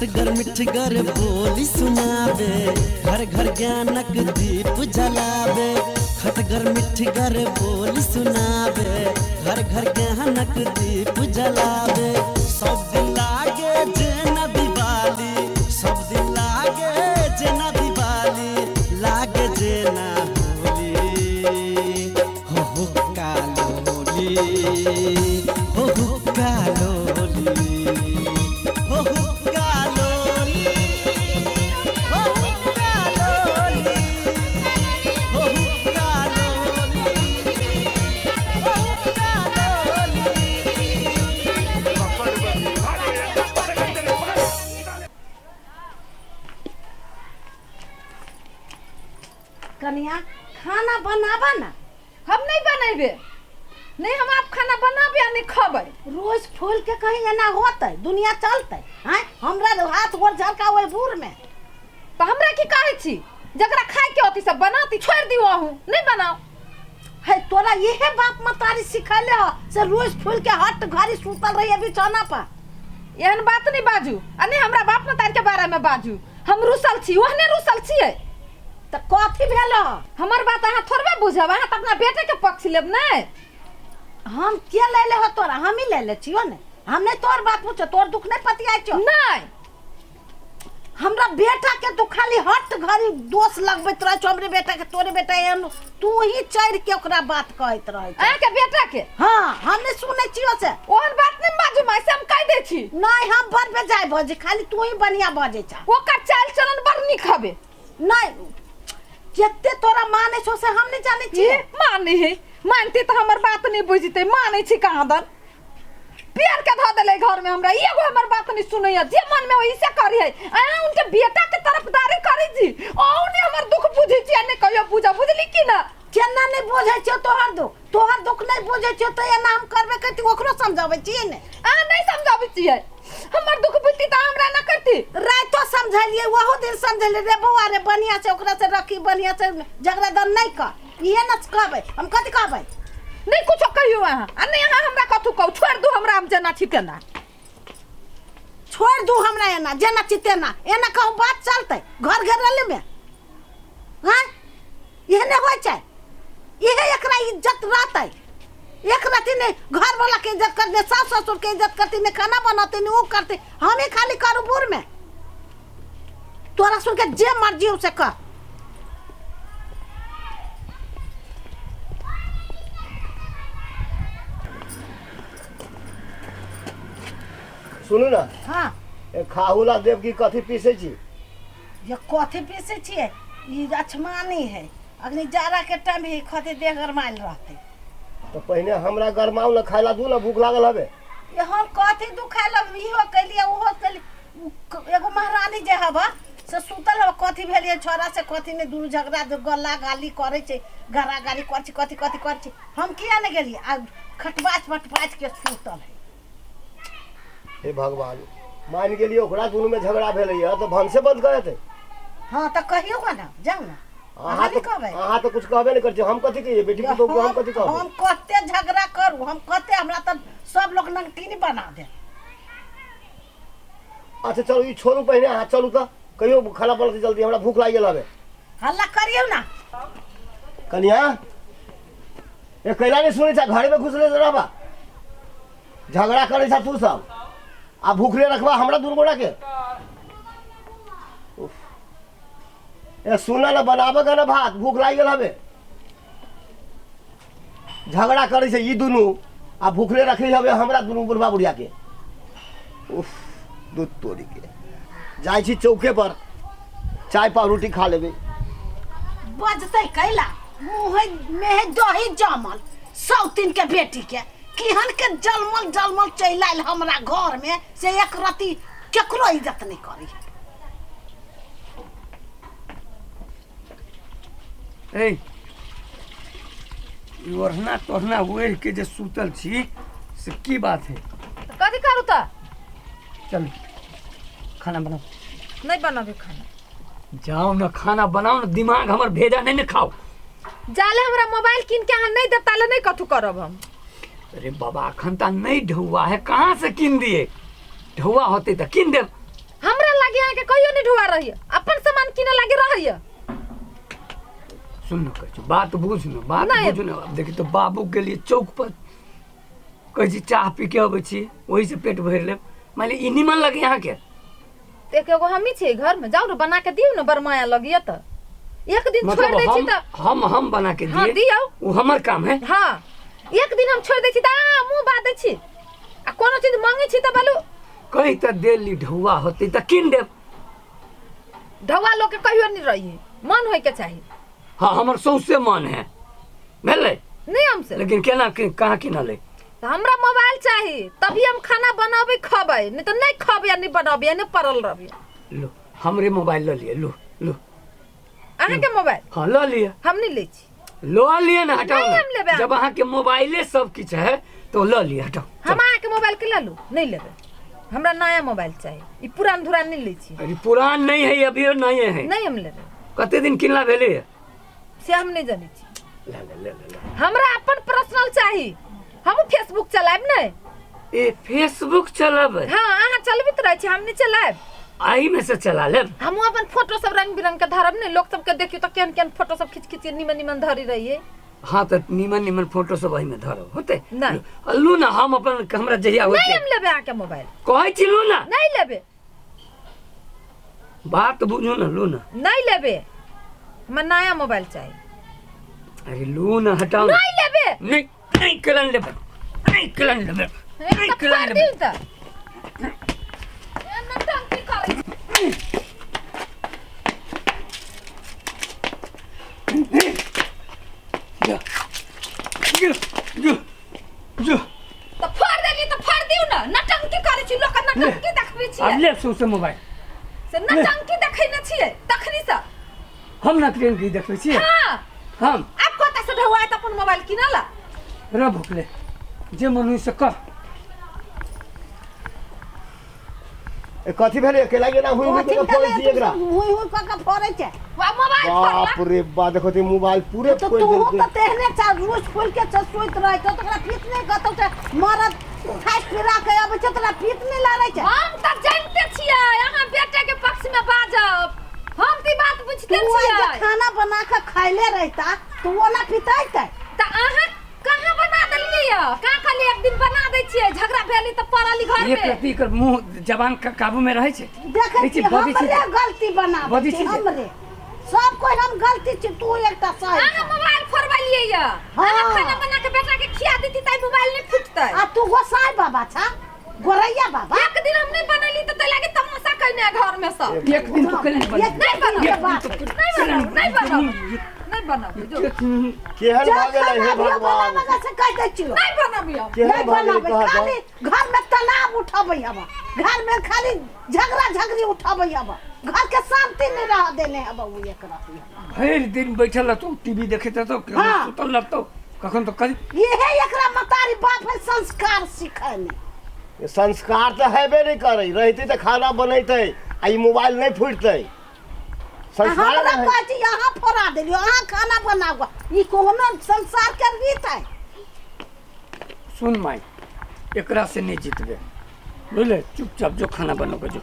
खटगर मिठगर बोली सुनावे, घर घर ज्ञानक दीप जलावे। खटगर मिठगर बोली सुनावे, घर घर ज्ञानक दीप जलावे। सब दिन लागे जेना दिवाली, सब दिन लागे जेना दिवाली, लागे जेना होली। हो हुक्का लोली, हो हुक्का लोली, हो हुक्का लोली, हो हुक्का लोली, हो हुक्का लोली, हो हुक्का लोली। कनिया खाना बनाबा ना। हम नहीं बनेबे, नहीं हम आप खाना बनाबे आ नहीं खबै। रोज फूल के कहीं एना होतै दुनिया चलतै? हैं, हमरा हाथ गोर झरका ओहि बूढ़ में। तऽ हमरा की कहै छी, जकरा खाय के होती सब बनाती, छोड़ि दियौ अहूँ, नहीं बनाओ। है तोरा इहे बाप मतारी सिखैले हो से रोज फूल के हट घड़ी सुतल रहिए बिछौना पर? एहन बात नहीं बाजू आ नहीं हमरा बाप मतारी के बारे में बाजू। हम रुसल छी, ओहने रुसल छियै। तऽ कथी भेल हो? हमर बात अहाँ थोड़बे बुझब, अहाँ तऽ अपना बेटे के पक्ष लेब ने। हम के ले ले हो तोरा? हम ही ले ले छियो ने। हम नहीं तोर बात पूछो, तोर दुख नहीं पतियाइ छियो। नहीं। हमरा बेटा के तू खाली हट घड़ी दोष लगबैत रहै छौ हमरे बेटा के, तोरे बेटा एहन, तू ही चढ़ के ओकरा बात कहैत रहै छौ। अहाँके बेटा के? हाँ, हम नहीं सुनै छियो से। ओहन बात नहीं बाजू माय, से हम कहि दै छी। नहीं, हम बड़ बेजाय बजै, खाली तू ही बढ़िया बजै छा। ओकर चाल चलन बड़ नीक हबे। नहीं, जते तोरा मानै छौ से हम नहीं जानै छियै। ई मानै है, मानती तऽ हमर बात नहीं बुझतै। मानै छी कहाँ दन, पेड़ के धऽ देले घर में हमरा, एगो हमर बात नहीं सुनैया, जे मन में होई से करी है। अहाँ उनके बेटा के तरफदारी करी छी, अहूँ नहीं हमर दुख बुझै छी आ नहीं कहियो बुझा, बुझली की ना? केना नहीं बुझै छियौ तोहर दुख? तोहर दुख नहीं बुझै छियौ तऽ एना हम करबे करती, ओकरो समझाबै छियै ने। अहाँ नहीं समझाबै छियै, हमर दुख बुझती तऽ हमरा ना करती। रातो समझलियै, ओहो दिन समझलियै, रे बौआ रे बढ़िया से ओकरा से रखी, बढ़िया से झगड़ा दन नहीं कर, इहे न कहबै हम, कथी कहबै? नहीं कुछो कहियो अहाँ, आ नहीं अहाँ हमरा कथू कहू, छोड़ि दू हमरा, हम जेना छी तेना। छोड़ि दू हमरा एना जेना छी तेना, एना कहू बात चलतै घर घेरले में? हाँ, एहने होइ छै, इहे एकरा इज्जत रहतै। एक रति ने घर वाला के इज्जत करते, सास ससुर के इज्जत करती, ने खाना बनाते ने वो करते, हम ही खाली करू बूढ़ में। तोरा सुन के जे मर्जी उसे कर। सुनू ना। हाँ। ए खाहू ला देव की कथी पीसे छी? ये कथी पीसे छियै? ई अछमानी है, अखनी जाड़ा के टाइम है, खते देह गरमायल रहते। तो पहिने हमरा गरमाउ ना, खाइला दू ना, भूख लागल हबे। ये हम कथी दुखायल, इहो कैलिए ओहो कैलिए। एगो महारानी जे हबा से सुतल हबा, कथी भेलिए छोरा से कथी नहीं, दुनू झगड़ा गला गाली करै छै, गारा गाली करै छै, कथी कथी करै छै। हम किया नहीं गेलिए, आ खटबाच मटबाच के सुतल है। हे भगवान, मान गेलिए ओकरा दुनू में झगड़ा भेलैया तो भनसे बंद कर देते। हाँ तऽ कहियौ ने, जाउ ने। अहाँ अहाँ तो नहि कहबै? अहाँ तो कुछ कहबे नहीं करते, हम कथी कहिए बेटी पुतोह के, हम कथी कहबै? हम कते झगड़ा करू, हम कते, हमरा तऽ सब लोग नमकीन बना दे। अच्छा चलू, ई छोड़ू पहिने, अहाँ चलू तऽ कहियो खाना बनतै जल्दी, हमरा भूख लागि गेल हबे। हल्ला करियौ ना। कनिया ए कैला नहीं सुनै छा, घरे में घुसले से रहबा, झगड़ा करै छा तू सब आ भूखले रखबा हमरा दुनू गोड़ा के। उफ। ए सुन ना, बनाबे के ना भात, भूख लागि गेल हबे। झगड़ा करै छै ई दुनू आ भूखले रखै हबे हमरा दुनू बुढ़बा बुढ़िया के। उफ, दूध तोड़ी के जाइ छी चौके पर, चाय पाव रोटी खा लेबै। बजतै कैला मुँह में है दही जमल सौतीन के बेटी के, केहन के जलमल जलमल चलि आयल हमरा घर में से एक रति केकरो इज्जत नहीं करी। ए ई ओढ़ना तोढ़ना ओढ़ के जे सुतल छी से की बात है? तऽ कथी करू तऽ? चल खाना बनाओ। नहीं बनाबे खाना। जाओ ना खाना बनाओ ना, दिमाग हमर भेजा नहीं ने खाओ। जाले हमरा मोबाइल कीन के अहाँ नहीं देब ताले नहीं कथू करब हम। अरे बाबा अखन ता नहीं ढौआ है, कहाँ से कीन दिए? ढौआ होते तो कीन देब। हमरा लागी अहाँके कहियो नहीं ढुआ रही अपन सामान किने लागी रही। सुन न कहै छी, बात बुझ न, बात नहीं। बुझ न। अब देखी तो बाबू के लिए चौक पर कहै छी चाह पी के अबै छी, ओही से पेट भरि लेब। मान लिअ ई निमन लगे अहाँके? तऽ एक एगो हमही छियै घर में, जाउ ने बना के दियौ ने, बड़ माया लगिए। तऽ एक दिन छोड़ि मतलब दै छी हम तऽ हम बना के हाँ, दिए? दियौ। वो हमर काम है। हाँ, एक दिन हम छोड़ि दै छी तऽ अहाँ मुँह बाजै छी आ कोनो चीज मांगै छी तऽ बोलू। कहीं तऽ देली ढौआ होतै तऽ कीन देब। ढौआ लोक के कहियो नहीं रही, मन होय के चाही। हाँ, हमर सौंसे मन है भेलै। नहीं हमसे। लेकिन केना कहाँ किनलै? तऽ हमरा मोबाइल चाही तभी हम खाना बनाबै खबै, नहीं तऽ नहीं खबै आ नहीं बनाबै आ नहीं पड़ल रहबै। लो हमरे मोबाइल लऽ लिअ, लो लो। अहाँके मोबाइल? हाँ, लऽ लिअ। हम नहीं लै छी। लऽ लिअ ने, हटाउ नहीं, ने। हम लेबै। जब अहाँके मोबाइले सब किछु है तो लऽ लिअ, हटाउ। हम अहाँके मोबाइल के लऽ लू? नहीं लेबै, हमरा नया मोबाइल चाही, ई पुरान धुरान नहीं लै छी। अरे पुरान नहीं है, अभी नहीं है। नहीं हम लेबै। कते दिन किनला भेलै? से हम नहीं जानै छी। ले ले ले ले ले। हमरा अपन पर्सनल चाही, हमहूँ फेसबुक चलायब ने। ए फेसबुक चलाबै? हाँ, अहाँ चलबैत रहै छी, हम नहीं चलायब। एहि में से चला लेब। हमहूँ अपन फोटो सब रंग बिरंग के धरब ने, लोक सबके देखियो तऽ केहन केहन फोटो सब खींच खींच के निमन निमन धरी रहिए। हाँ तऽ निमन निमन फोटो सब एहि में धरब होतै। नहि। लू ना, हम अपन हमरा जहिया नहीं होतै। हम लेबै अहाँके मोबाइल। कहै छी लू ना। नहीं लेबै। बात बुझू ना, लू ना। नहीं लेबै, हमरा नया मोबाइल चाही। अरे लू ना, हटाउ ना। नहीं लेबै। नहीं नहीं केलन लेबै, नहीं केलन लेबै, नहीं तऽ केलन फाड़ि लेबै। दियौ तऽ एना टंकी करै छी। जा जो जो जो। तऽ फाड़ि देलियै तऽ फाड़ि दियौ ने, नटंकी करै छी, लोक नटंकी देखबै आब छियै। ले सौंसे मोबाइल। से नटंकी देखै ने छियै तखनी से। हम नटंकी देखबै छियै? हाँ। हम आब कतऽ से ढौआ तऽ अपन मोबाइल किनल? र भुकले, जे मन होइ से कर। ए, कथी भेलै? अकेला गेना हुई हुई कथी के फोड़ै छी एकरा? हुई हुई कऽ के फोड़ै छै। वा मोबाइल बाप फोड़लक। रे बा, देखो ते मोबाइल पूरे तऽ फोड़ि तू देलकै। तऽ तेहने छ, रूस फूल के छ सुति रहै छ, तकरा पीत नहि कतौ छै। मरद खाइ पिरा के अबै छै, तकरा पीत नहि लड़ै छै। हम तऽ जानते छियै अहाँ बेटे के पक्ष में बाजब, हम तऽ ई बात बुझते तू आइ जे छियै। खाना बना के खैले रहिता तऽ ओना पितैतै। तऽ अहाँ कहाँ बना देलियै यऽ? कहाँ खाली एक दिन बना दै छियै, झगड़ा भेलै तऽ पड़ल घर एक में। रत्ती एकर मुंह जबान काबू में रहै छै? देखै देखै छी छी, बजै छी। हमरे गलती बनाबै बजै छी छी जे। हमरे सब कोइ हम गलती छी, तू एकटा सही अहाँ छह। मोबाइल फोड़बलियै यऽ? हाँ। अहाँ खाना बना के बेटा के खिया देती तऽ मोबाइल नहि फुटतै। आ तू गोसाई बाबा छा, गोरैया बाबा। एक दिन हम नहीं बनैली तऽ तै लागी तमाशा कैने घर में सब। एक दिन तो केलन बने। एक दिन के बात। नहीं बनाब, नहीं बनाब, नहीं बनाब, जो केहन भऽ गेलै हे खाना भगवान? बनाबऽ से कहि दै छियौ। नहीं बनाबी हम। केहन नहीं भऽ गेलै बनाबै, कहऽ तऽ? खाली घर में तनाव उठाबै हब, घर में खाली झगड़ा झगड़ी उठाबै हब, घर के शांति नहीं रह देने हब उ एक रति। भरि दिन बैठल रहतौ, टीवी देखैत रहतौ, कखन हाँ। सुतल रहतौ, कखन तो कभी। इहे एकरा मतारी बाप है संस्कार सिखैने। संस्कार तऽ हेबे नहि करै, रहितै तऽ खाना बनैतै आ ई मोबाइल नहि फुटतै। संस्कार हमरा नहि। कहै छी अहाँ फोड़ा देलियौ, अहाँ खाना बनाउ, ई कोनो संसार के रीत है? सुन माई, एकरा से नहीं जीतबे, बुझले? चुपचाप जो खाना बनो के जो।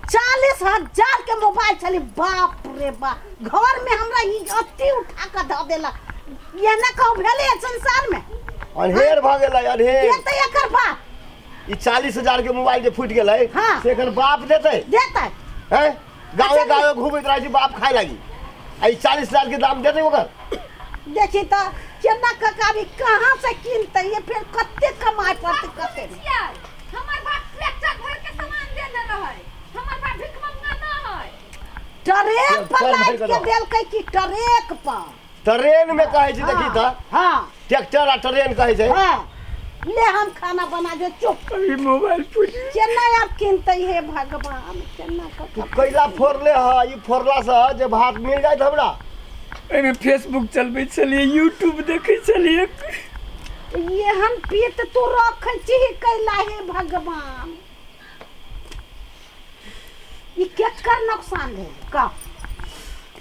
40,000 के मोबाइल छलै, बाप रे बाप, घर में हमरा ई अति उठा के धऽ देलक। एना कहूँ भेलै संसार में? अन्हेर भऽ गेलै अन्हेर। देतै एकर बाप? ई 40,000 के मोबाइल जे फुटि गेलै, हाँ। से एकर बाप देतै? देतै। हैं, गाँवे अच्छा, गाँवे घूमैत रहै छै बाप खाय लागी, आ ई 40,000 के दाम देतै ओकर? देखी तऽ केना कका भी कहाँ से किनतै ये, फेर कते कमाइ पड़तै, कते नहि। छियै हमर बाप ट्रैक्टर भर के सामान देने रहै, हमर बाप भिखमंगा न है। ट्रेक पर चल, लादि भरि के के दऽ। देलकै कि ट्रेक पर? ट्रेन में कहै छै, देखी तऽ। हाँ। ट्रैक्टर आ ट्रेन कहै छै। हाँ, ले हम खाना बना दे, चुप। अभी मोबाइल फूट केना आब किनतै? हे भगवान, केना तू कऽ कैला फोड़ले ह? ई फोड़ला से जे भात मिल जाइत हमरा। एहिमे फेसबुक चलबै छलियै, यूट्यूब देखै छलियै। एहन पीत तू रखै छी कैला? हे भगवान, ई केकर नुकसान भेल कह?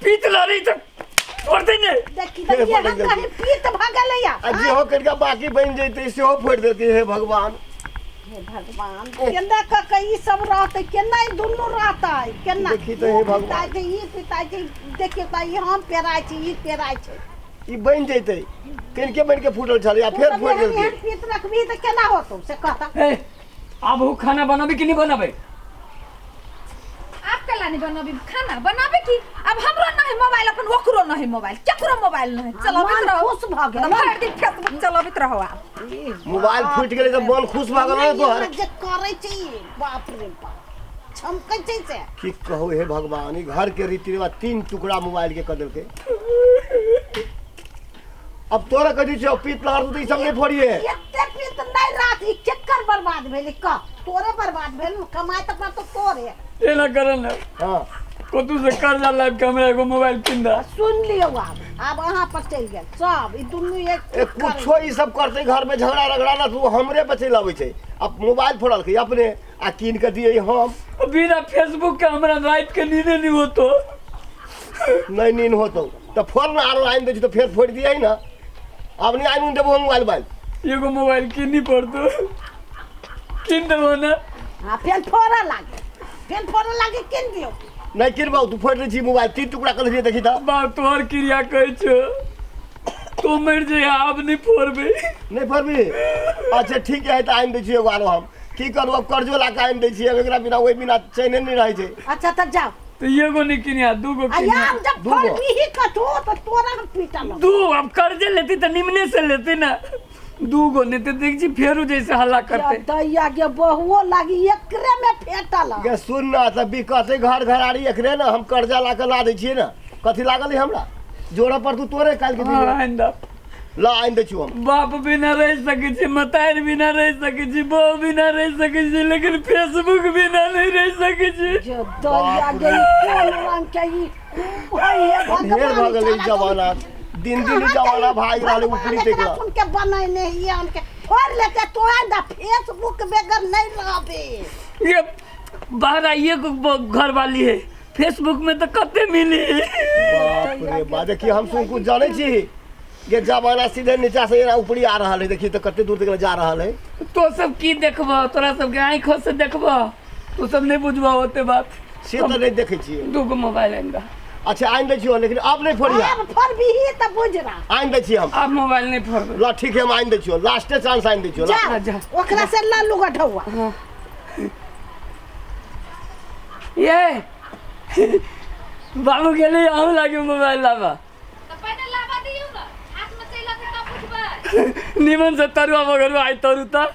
पीत लड़ी तऽ फोड़तै ने। देखी तऽ हे एहन भगवान। कहीं पीत भऽ गेलैया? आ जेहो कनिका बाकी बनि जैतै सेहो फोड़ि देलकै, हे भगवान। हे भगवान, केना कऽ के ई सब रहतै, केना ई दुनू रहतै, केना? देखी तऽ हे ओ भगवान। पिताइ छै, ई पिताइ छै। देखियौ तऽ ई हम पेराइ छी, ई पेराइ छै। ई बनि जैतै, कनिके बनि के फूटल छलै आ तू फेर सब फोड़ि एहन देलकै। एहन पीत रखबही तऽ केना होतौ से कहता। ए, आब ओ खाना बनाबे कि नहीं बनाबे? आप कला नहीं बनाबी खाना बनाबे की? अब हमरो नहीं मोबाइल, अपन ओकरो नहीं मोबाइल, केकरो मोबाइल नहीं। चलाबैत मन रहो, खुश भऽ गेल। भरि दिन फेसबुक चलाबैत रहो आप। मोबाइल फूटि गेलै तऽ मन खुश भऽ गेल ने तोहर? जे करै छै ई, बाप रे बाप, छमकै छै से। की कहू हे भगवान, ई घर के रीति रिवाज तीन टुकड़ा मोबाइल के कऽ देलकै। अब तोरा कथी छौ? पीत लहर तऽ ई सब नहि फोड़िए। एते पीत नहि राख। ई केकर बर्बाद भेलै कह? तोरे बर्बाद भेल ने, कमाइ तऽ पड़तौ तोरे। एना कर ने। हाँ। कतू से कर्जा लाबि के हमरा एगो मोबाइल कीन दे। सुनि लियौ, आब आब अहाँ पर चलि गेल सब। ई दुनू एक ए कुछो ई सब करतै घर में झगड़ा रगड़ा ना, तू हमरे पे चलि अबै छै। अब मोबाइल फोड़लकै अपने आ कीन के दियै हम। बिना फेसबुक के हमरा राति के नींदे नहीं होतो। नहि नींद होतौ तऽ फोड़ ने, आरो आनि दै छी तऽ फेर फोड़ि दियै ने। आब नहि आनि देबो हम मोबाइल उबाइल। एगो मोबाइल कीनी पड़तो, कीन देबो ने? आ फेर फोड़ऽ लागे, फेर फोड़ऽ लागे, कीन दियौ। नहि किनबौ, तू फोड़ि दै छी मोबाइल, तीन टुकड़ा कऽ देलियै, देखी तऽ। बाप तोहर क्रिया कहै छौ, तू मरि जइहे, आब नहि फोड़बै। नहि फोड़बी? अच्छा ठीक है, तऽ आनि दै छी एगो आरो। हम की करू, अब कर्जो ला कऽ आनि दै छी। अब एकरा बिना, ओहि बिना चैने नहि रहै छै। अच्छा तऽ जाउ। तऽ एगो नहि किनिया, दूगो आ किनिया। आब जब दूगो। फोड़बीही कतौ तऽ तोरा हम पीटल। दू अब कर्जे लेती तऽ निमने से लेती ना, दूगो नहीं तो देख छी फेरू जैसे हल्ला करते। दैया गे, बहुओ लागी एकरे में फेटल। गे सुन ना, तऽ बिकतै घर घराड़ी एकरे ने, हम कर्जा ला कऽ ला दै छियै ने। कथी लागल है हमरा? जोड़ऽ पड़तौ तोरे काल्हिके दिन। हाँ, आनि दऽ। ला आनि दै छियौ हम। बाप बिना रह सकै छी, मतारि बिना रह सकै छी, बहू बिना रह सकै छी, लेकिन फेसबुक बिना नहीं रह सकै छी। जे दैया गे, ई कोन रंग के ई हे ढेर भऽ भगवान। गेलै ई जमाना, दिन दिन ई जमाना भागि रहल है ऊपरी एकरा तक। सुन के बनैने ही आन के फोड़ लेते तो दा फेसबुक बगैर नहीं रहबे। ये बाहर आइए को घर वाली है, फेसबुक में तो कते मिली। बाप रे बा, देखिए हम सुन कुछ जानै छी ये जमाना सीधे नीचा से एना ऊपरी आ रहल है। देखिए तो कते दूर तक जा रहल है। तो सब की देखबह? तोरा सबके आँखो से देखबह? तू सब नहीं बुझबह ओते बात। से तऽ नहि देखै छियै। दूगो मोबाइल आनि दऽ। अच्छा आनि दै छियौ, लेकिन आब नहि फोड़िया। आब फोड़बीही तऽ बुझ रहा। आनि दै छियै हम। आब मोबाइल नहीं फोड़बै। ला ठीक है, हम आनि दै छियौ, लास्टे चांस आनि दै छियौ, ला। जा। जा। ओकरा से लल्लू गठौआ। ये बाबू गेली, अहूँ लागे मोबाइल लाबा। तऽ पहिने लाबा दियौ ने, हाथमे चलि अतै तब बुझबै। निमन से तरुआ बगरुआ आइ तरू तऽ।